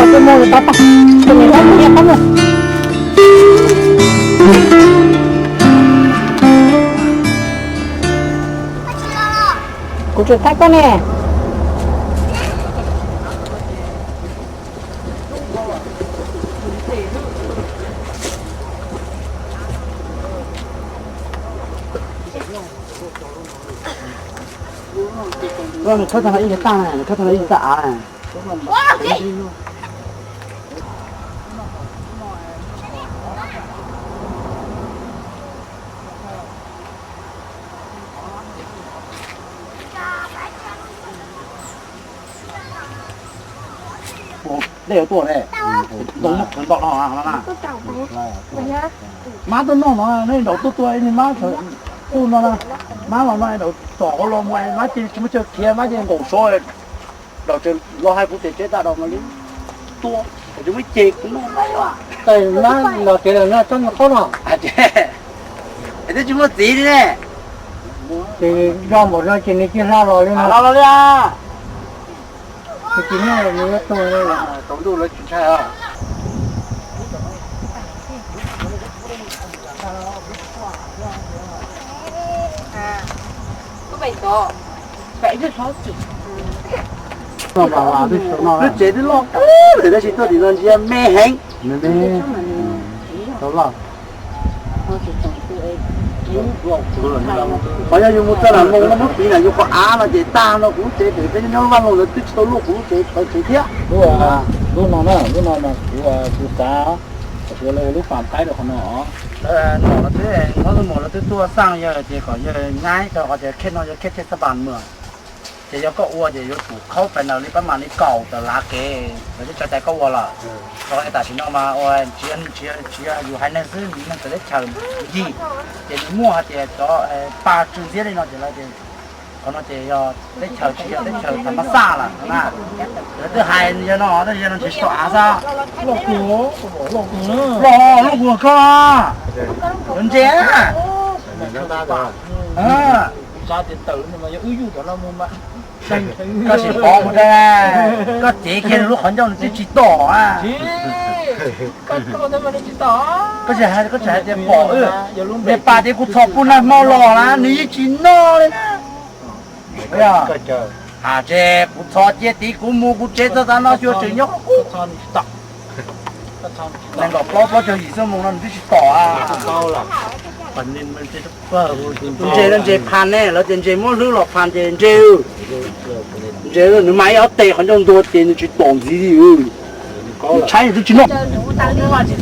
Tus mus tau tag, tus niam tab tus yog qab mus. Kuv tseem thaij koj ne. Nws khawb tag no ib tag, nws khawb tag no ib tag av. Dej yuav tuaj ne, ntoo muab khawv nto no na. Mab tuaj noj no, neb daum tuaj tua ib niag mab tuaj no na. Mab los no daum tsom hauv los mus, mab ces tsis muaj chaw khiav, mab ces nkaum sov. Daum tseem los hais kuv tias tsev tag daum mas li tua, kuv tsis muaj ceg kuv noj. Mab los tsev lawm no tsob nyuag qaub no. Es twb tsis muaj txiv li ne. Ces yog npaum no ces nws cia hla los li no. Los los li. Tsis muaj nws yuav tuag li. Tsaus ntuj lawv tsis ntshai. Lub tsev twb loj kawg lawm tab sis tuaj tim no ntsia me heev. Qhov yog yus mus txoj lam moos no muab piv na yus qhov av no ces tag no kuv lub tsev pem peb nyob lub vaj loog ntawd twb tsis tau luaj kuv lub tsev tawv tsev thiab. Lub no na, lub no mas kuv, kuv xav, kuv lawv lub pas qaib rau qhov no. Lawv nom lawv twb, hlob tus muam lawv twb tuaj xaj yawg ces kom yawg nyaib rau qhov tias khej no yog khej thej xab pas mas. Ces yog koj ua ces yuav tsum khaub pais ntawd li pab mam li kaum tawm lav kev lawv thiaj tso cai koj ua lawm. Rau qhov tam sim no mas ua tsis yog yus haiv neeg xwb, neeg txawv teb chaws ncig, ces nws muaj hais tias cov pa tsw ntxiab li no ces lawv tias qhov no ces yog teb chaws tsis yog teb chaws tham mab xaj lawm na. Lawv twb hais yog no, tab sis yog no ntshe tsis tau av xwb. Loj, loj kuv koj, ntse. Koj sim pov mus, koj cev kiag lub qhov ncauj nws twb tsis tom. Koj tsis hais, koj tsis hais tias pom, niag pas ces kuv txhom puag nag hmo los na nws yeej tsis noj li na. Hais tias kuv txhom cia tid kuv mus kuv tsev txog tav no xyuas tseem nyob. Nees nkaum plaub plaub caug yim xuab moos no nws twb tsis tom. Tus ntses no ntses phas ne, lawv tias ntses muab hlwb los phas ces ntses, ntses nws mas ib ob teg qhov ncauj ntuag ces nws tsis tom ntxiv li. Nws tshaib nws twb tsis noj. Ces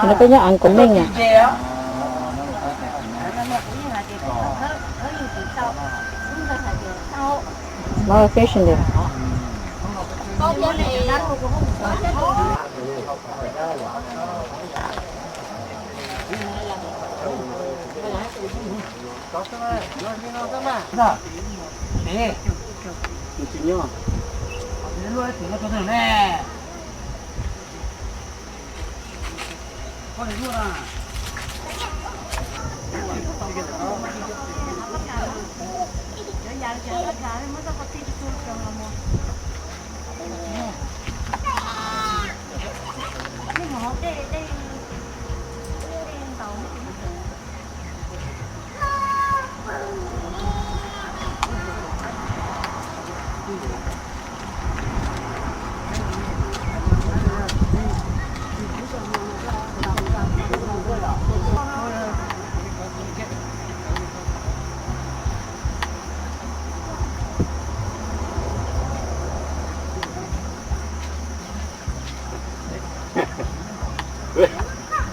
no peb nyob As Kaum Meej na. Location there.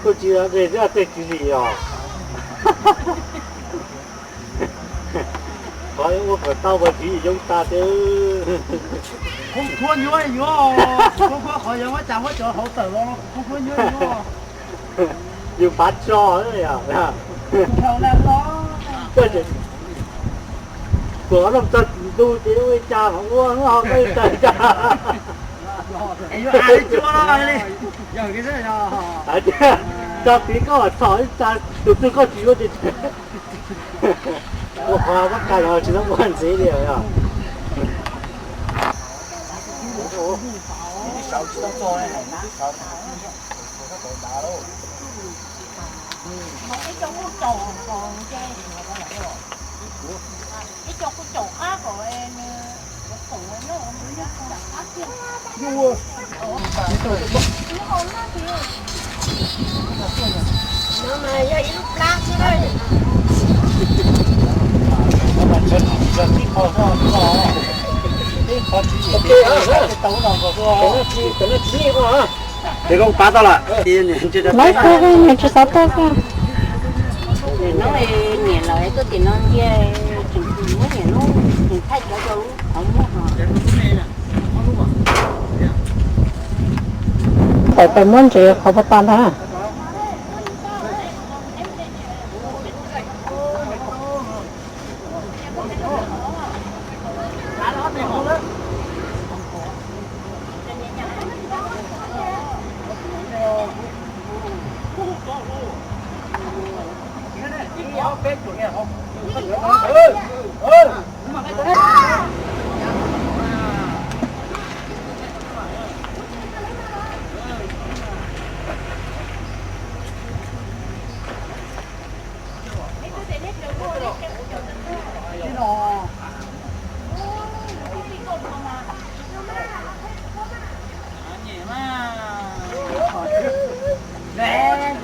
Kuj tsis de tej tsis zim os. Qhov ua kom tau mas tsis yim yoov tas tiag. Khub khuab nyuaj yuav, khub khuab qhov yog muab cas muab cov hauv tawm los khub khuab nyuaj yuav. Yus pav tso, kuv ob leeg txog ntu ces ua cas ho ua ho tawg tawg cas. Yog hais li, yog hais li, yog hais li, Tso piv koj txhom ib tsa tus twg koj tsis yuav ces ua qhov koj tsa los tsis tau ua ntxiv li os. Ces koj pab tau lawm. Lawv kawg, nws tsis xav tuaj xwb. Niam laus tuaj tim no ntsia, tseem muab niam lub tseem thaij cov rau lub qhov muag no. Tawm pem muab ntsev qhov puag ta ntag.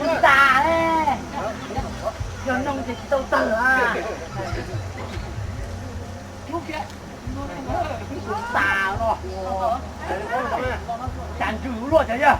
Tus tas, yog noog ces tsis tau tawg a. Tus tas no, cas ntsws luaj cov yog.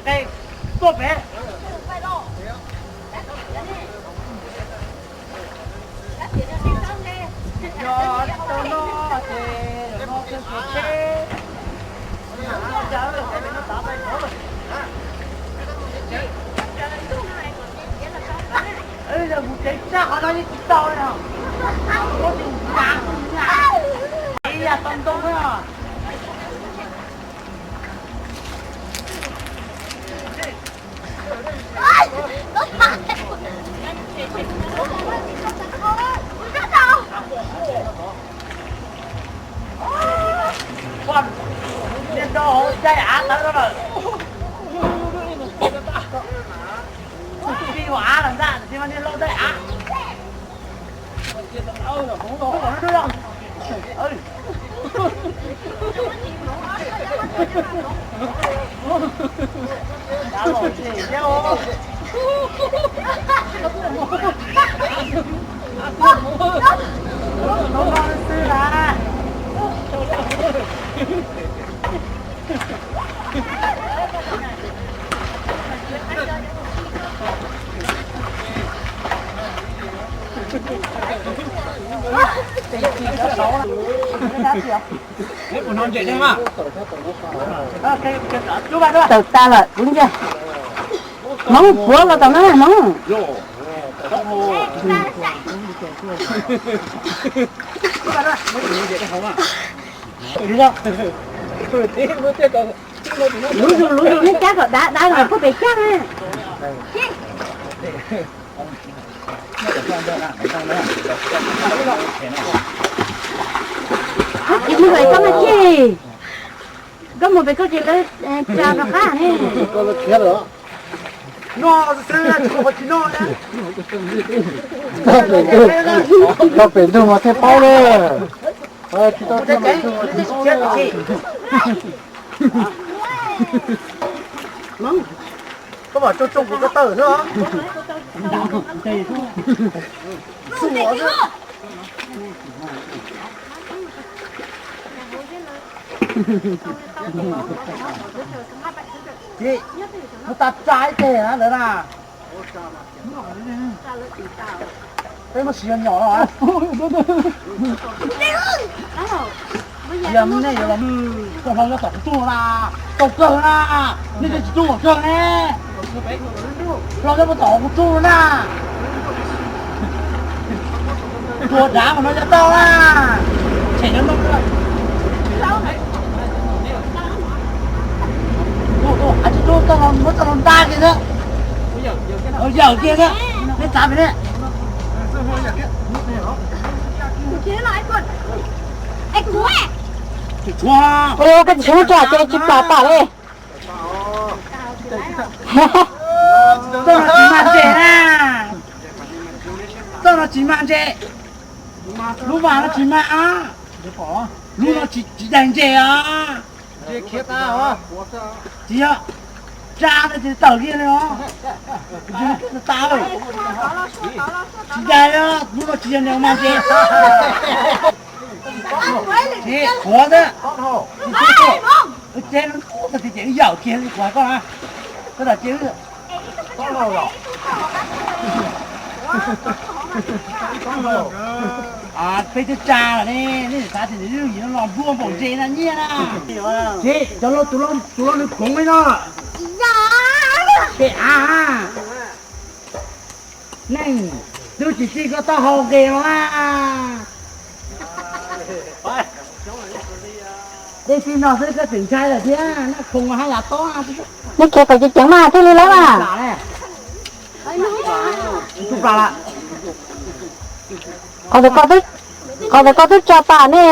Qe tuaj pem. Yog tau no ces lawm no kawg kiag seb. Yog mus tsev tsa qhov no yeej tsis tau li os. Muab tus ncav tus ncav. Ib yam tau ntoo na. Niag rau hauv caij av tawv rau lawm. Tij hauv av lawm ntag, tsis mas niag lau caij av. Tawm tas lawm kuv ntsia. Hmoob puav los tau na Hmoob. Lub zug lub zug neb cab kom dav dav los puag pem cab na. Ces mus pem koj mas ces, koj mus pem koj ces lawv tsa rov qab ne. Koj pem ntug mas thiaj paub na. Tsis tau thiaj mas ntug mas tsis paub na. Koj mam tso tsoo kuv ko taw xwb. Ces kuv tas tsa ib teg na lawm na. Peb muab siv nyom no. Yog nej yuav los tau hlau nyob tom kuv tsuj na, tau kawg na. Nej twb tsis tsuj kom kawg ne. Hlau nyob tom kuv tsuj na. Tua dav mas no yog tau na. Tshem nyob no. Tsuj tsuj, muab txoj hlau nta kiag na. Yawm kiag na. Nej txav pem ne. Ua koj tsis muab tso ces tsis plam pam li. Txoj no tsis mag ntses na. Txoj no tsis mag ntses. Lub vas no tsis mag. Lub no tsis daig ntses os. Tsis yog, tsa no ces tawm kiag li os. Tsis tas, tsis daig os, lub no tsis yog neeg mag ntses. Qhuav xwb. Ces no tag tias ces wb yawm kiag li qhuav koj na. Koj tas ces wb Peb twb tsa lawm ne, nej xav tias nws yim no los nplua npaum ntses na nyiaj na. Ces cov lau tus lau nws khoov li no. Peb av, neeg twb tsis txij koj taub hau nqis los na. Dej txij no xwb koj tseem ntshai lawm thiab, noj khoov hab yav tob. Nej khiav kom ceev ceev mas thiaj li lawm mas. Qhov ntawd koj twb tsa pam ne.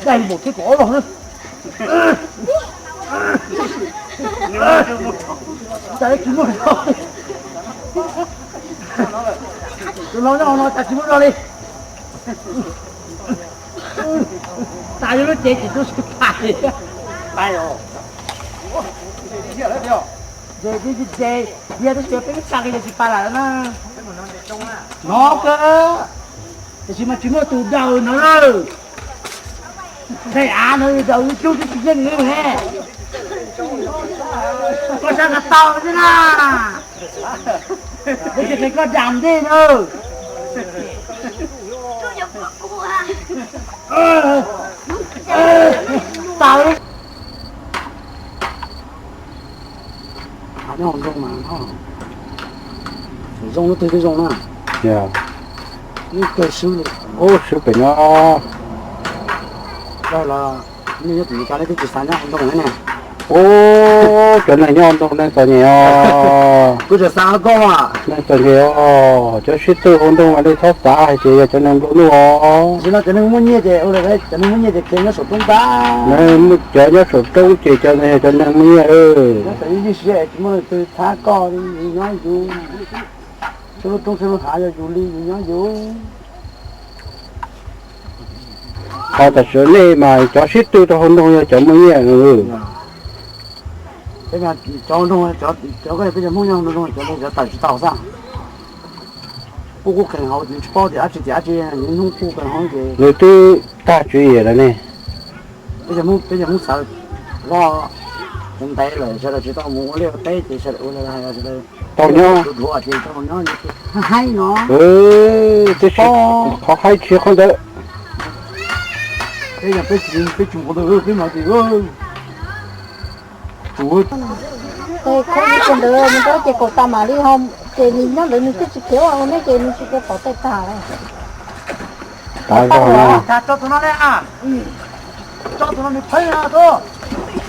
Daig npaum thiab kom ob log na. Cas tsis muaj zog. Tus laus nyob hauv no cas tsis muaj zog li. Tas yuav lub cev tsis tub sib tham li. Ces ces yog tab sis peb tsa kiag ces tsis pam lawm na. Hnov kawg, tiam sis mas tsis muaj tus daws no lawm. Qhia av no daws ib tug twb tsis yeej li he. Koj sab nqa tau xwb na. Peb tsis qhia koj dam ntej na. Tau. Nyob hauv nroog mas no, zoo lub twg twb zoo na. Ub, swb pem nyob. Dag los nej nyob tim Meskas nej twb tsis xav nyob hauv nroog ne. Ub, cov neeg nyob hauv nroog neeg txom nyem os. Kuv tseem xav koj. Neeg txom nyem os, cov sib tw hauv nroog mas nej txhob xav hais tias yog cov neeg nplua nuj os. Tam sim no cov neeg muaj nyiaj ces, cov neeg muaj nyiaj ces khiav nyob saum roob ntag. Cov nyob saum roob ces cov, cov neeg muaj nyiaj. Tsis muaj leej twg thab koj li, yus nyob yus. Txhua lub roob txhua lub hav yog yus li, yus nyob yus. Ho tam sim nej mas cov sib tw rau hauv nroog yog cov muaj nyiaj. Cov nroog, cov, cov, peb cov Hmoob nyob hauv nroog cov, cov tawm tsis tau xwb. Kuj qub qees hauv, nws tsis paub tias dab tsi tias dab tsi, nws hnub qub qees hauv ces nws twb tag tswv yim lawm ne. Peb cov Hmoob xav loj, ntev lawm sawv daws tsis tau mus ua liaj ua teb ces sawv daws ua li sawv daws tau nyob, dhuav ces tau nyob, haib no. Tib si qhov haib tsis qhov ntawd. Peb yog peb tsis, peb tsis mus qhov ntawd, peb mas tias Tes khaub ib tug ntawd mus rau ces kaum tas mam li ho, ces nws nyob ntawd nws twb tsis khiav ua ne ces nws tsis khiav tom tej tag lawm. Tso tus no ne, tso tus no nws pheej no,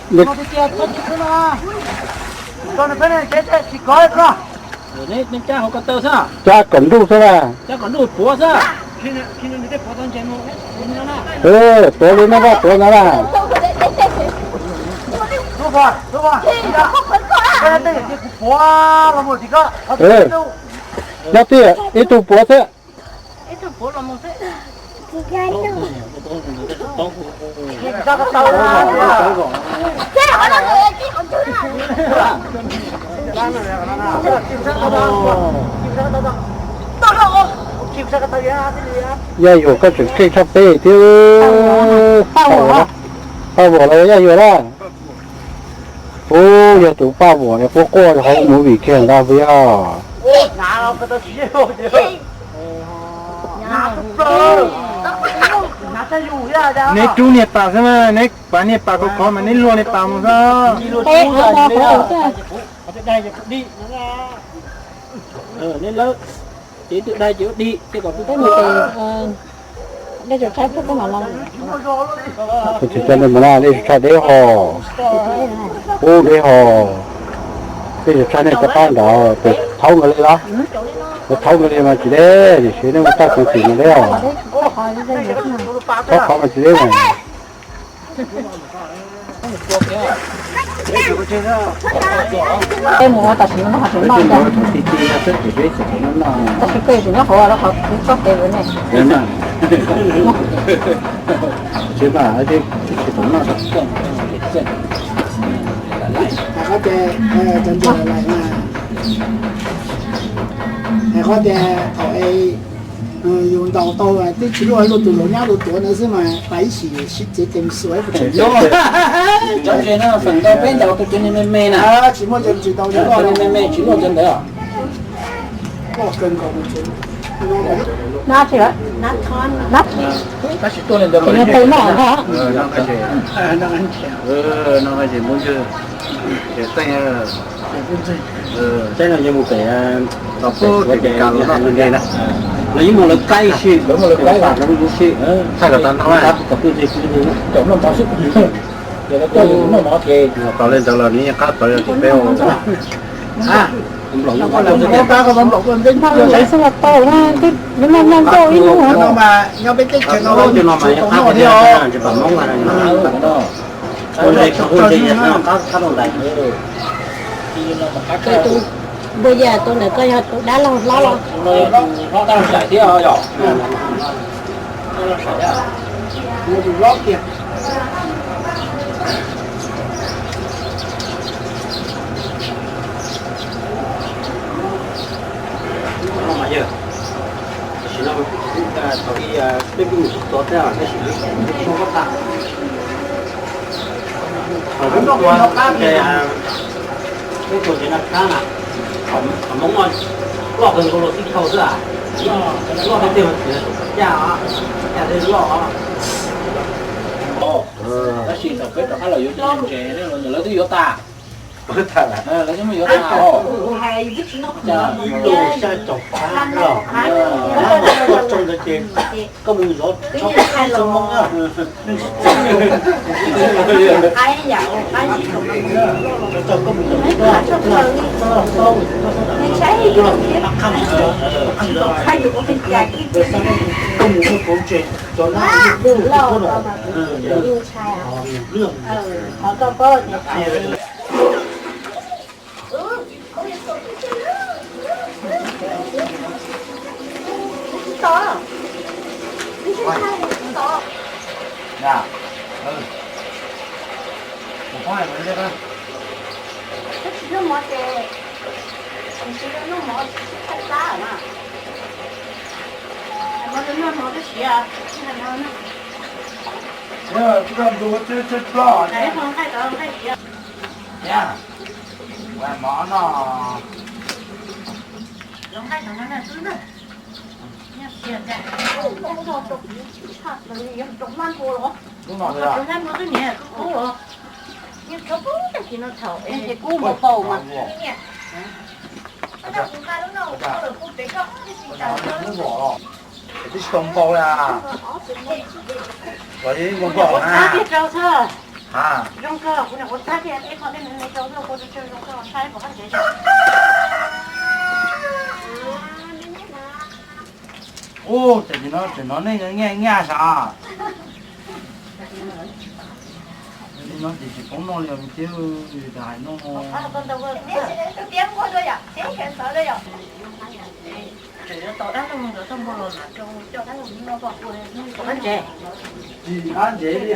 tus no tiag tiag tsis pheej no, tso nws pheej ne, tsis kov li no. Cab kom nruj xwb na. Tuav li no, tuav li no na. Nyob tiag ib tug puav xwb. Yaj Yuam, koj tseem keej tshaj peb thiab. Paj Vuam los Yaj Yuam na. Ub, yog tus Paj Vuam no quaj quaj hauv movie kiag ntag puas yog? Neb rub niag pas xwb mas, neb pav niag pas khov khov mas neb luag niag pas mus xwb. Tus tsis tso nej mus na, nej tshaj deb ho. Ub, deb ho. Peb tsis tshaj nej rov qab nrad, thaub nkawd li los? Thaub nkawd li mas tsis deb, tiam sis nej mus taj koom tim mas deb os. Thaub qhov mas tsis deb mas. Peb mus ua tam sim no ho tseem noj ntag. Tab sis koj yuav tsum nyob hauv los qhov txob tes lawm ne. Hais qhov tias, hais qhov tias thaum es yus ntaus tau twb tsis luaj, luaj tus laus nyab luaj tuav ntawd xwb mas, pas ib sim sib txiav ces mus xuas ib puas tseem nyob. Cov ntses no feem ntau peb ntaus tau cov niag me me na. Tsis muaj cov ntses ntau li, cov niag me me tsis luaj cov ntawd. Tab sis tuaj li ntawd, no ces muab ntswg, ces teeb, teeb no yeej mus pem, tau pem ua ces los yeej mus lawv qaib ib si, lawv mus lawv qaib ib si, thaij kom tau noj, kom tau li ntawd los nws yeej qab tau yog tias peb ua. Xwb los tau na, nyob peb teb chaws no mas nyob peb teb chaws no mas yeej qab thiab, tsis pom Hmoob no. Tus npua yas tus ntawm koj yog tus dab laug hlob los? Hlob dab laug sai thiab yom. Dab laug sai thiab. No mas yog, tam sim no thaum ub peb kuj mus txog tod thiab tab sis peb tsis tau tag. Thaum ub ua ces peb tuaj ces noj khab na, qhov Hmoob loj kawg nkaus los tib khau xwb, loj tej tej mas txiv caj, caj tej loj. Tab sis thaum peb rov qab los yuav cov ntses lawv twb yuav tas. Lawv twb muab yuav tas os. Ib tug xya caum pab los, koj mus zov tsob qab xwb Hmoob na. Koj mus zov tsob qab, koj mus muag kauv ntses, cov no loj, loj. Mov no. Twb tsis tau npau li. Los yeej muaj npau na. Zoo kawg, kuv niam kuv txhab thiab ib qho dej me me rau, kuv tsis zoo kawg, saib puas qab ntsev. Ub, ces no tseem hnov nej nyaj nyaj sav. No ces tsis paub noj li os, me tub, yus hais no. Tau dab laug nkawd tau npua los mas rau coj dab laug noj poj ua noj qab ntses. Tsis qab ntses li.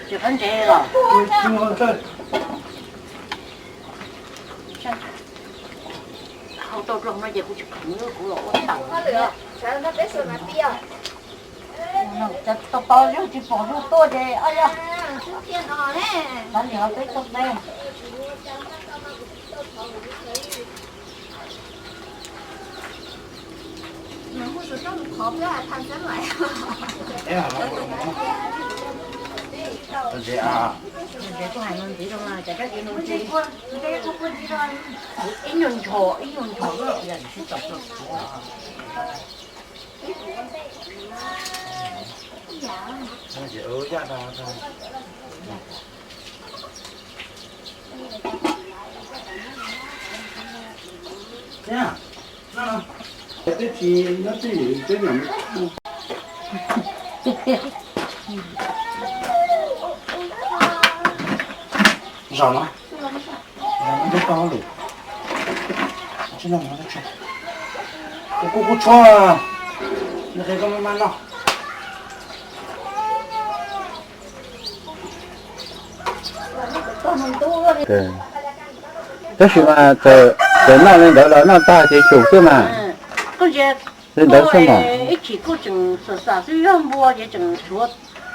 Tsis qab ntses los. Hau tau dlog no ces kuv tsis khoom, kuv los ua tau. Tau tau yog tsis pom yog tuaj ces ob yog. Txav li ho peb tau peb. Ib nyuag ncho, ib nyuag ncho. Zaum no, zaum no neb tau lwm. Kuv kuj kuj tshuab, nws qhia koj maj maj noj. Tab sis mas txawm noj li ntawd los noj tag ces tsum xwb mas. Li ntawd xwb mas. Ib chim kuj tseem xam xam xwb, yog npua ces tseem tshuav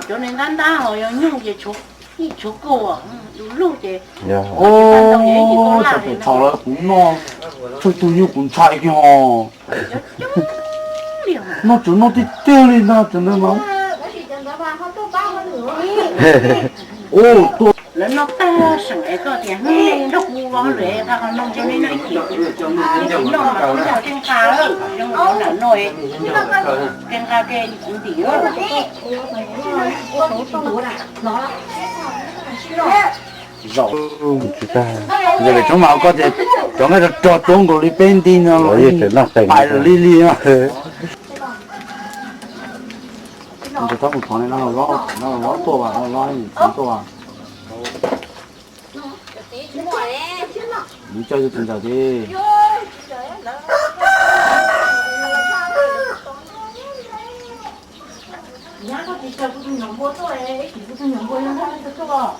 cov ni ntab ntab, ho yog nyuj ces tshuav kua, du lug ces. Thaum lawv kuv noj tshuaj tug nyuj kuv ntshai kiag os. Noj tsuas noj tiag tiag li ntag cov ntawd mas. Lawv noj tag seem es koj tias hnub nrog kuv los lawm, nqa qhov no rau nej noj ib chim. Noj mas kuv noj kev nqa, zoo li ntawm no, kev nqa kev ntim. Zaum, yog li tsob mas koj tias cov nqaij rog rog tuab nkaus li peb nti no los pais li li. Ntawd thab mus thov no, no los lob tuaj vas, no los lob tuaj vas. Nws coj yus tsis ntawm ti. Nyab, koj tsis caw kuv tus nyuam npua tuaj, ib chim kuv tus nyuam npua yog npua tuaj.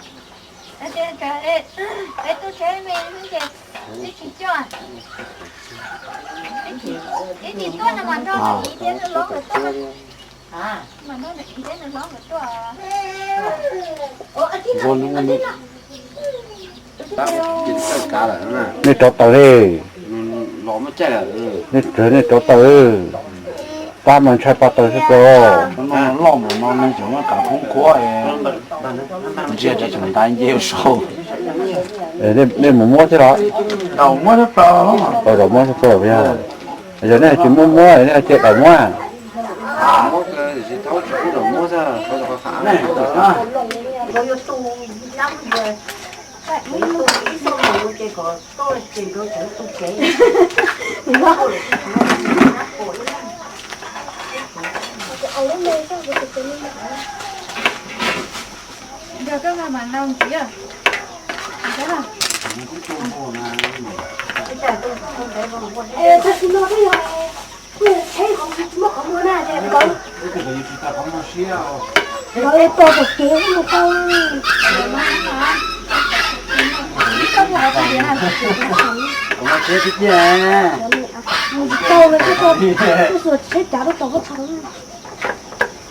Ib chim tuaj no mas nrog nws thiab nws hlob nkawd tuaj. Nej rov tawm li. Nej, nej rov tawm. Tab mas ntshai pa taws xwb ko. Loj mus no neeg tseem muab kav khoob khuab, ntsia tseem ntais nce sau. Nej mus muab thiab los? Zaum muab thiab plaws. Yog nej tsis muab muab, nej cia daus muab.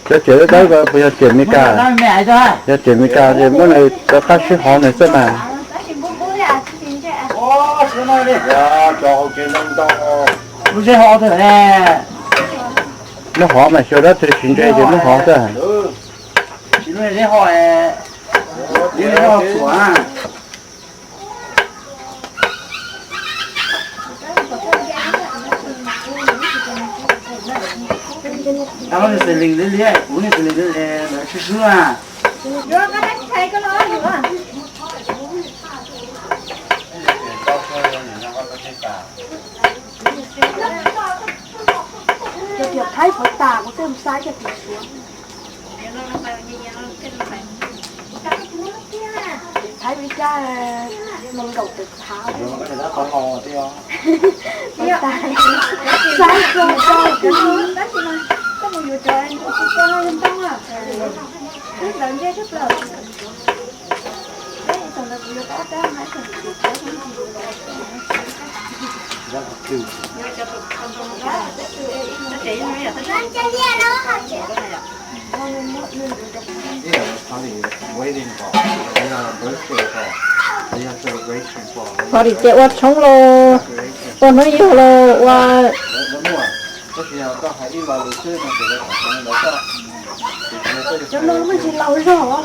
Cov riam dawb dawb ko puas yog riam Meskas? Yog riam Meskas ces muab nws rov qab sib hov nws xwb mas. Muab hov mas xyov dab tsi tsis ntse ces muab hov xwb. Xws li lawv swb swb a. Cov riam Thaib puas tas kuv twb mus saib cov riam Suav. Ib caj nees nkaum tawm phav. Tab sis mas koj mus yuav cov kuv tsis tau no yog ntau na. Twb ntawd ntsej thiab plaws. Peb ib txog ntawd kuv yuav tau ob rab mas ib txog kuv tsis tau. Party ces ua tshoob los, ua hnub yug los, ua. Cov no mas tsis laus zog los.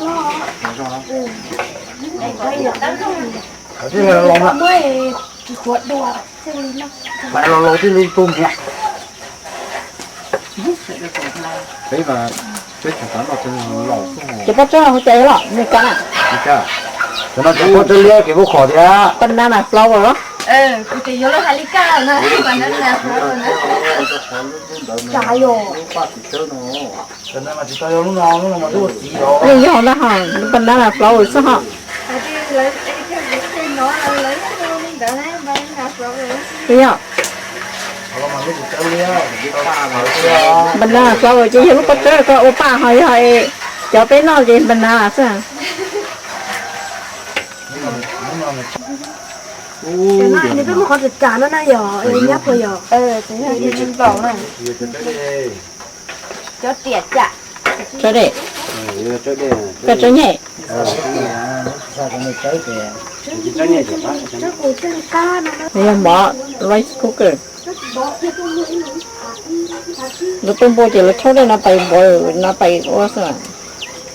Pais los laus tib lub tub niam. Ces pob tsuas hu cas los Meskas na? Cov no cov pob tsuas liab kev pub qhov thiab. Banana flower los? Kuv ces yuav lub hais li kaj na, banana flower na. Yog na ho, banana flower xwb ho. Banana flower ces yog lub pob tsuas koj ua paj ho yog cov peb noj ces banana xwb. Nws peb muab qhov txawm tsam no na yog nyab puas yog? Cov riam tsam. Tsawb dej. Koj tsawb nyem. Yog mov rice cooker. Lawv tuaj npua ces lawv tshaub dej no pais npua no pais ua xwb.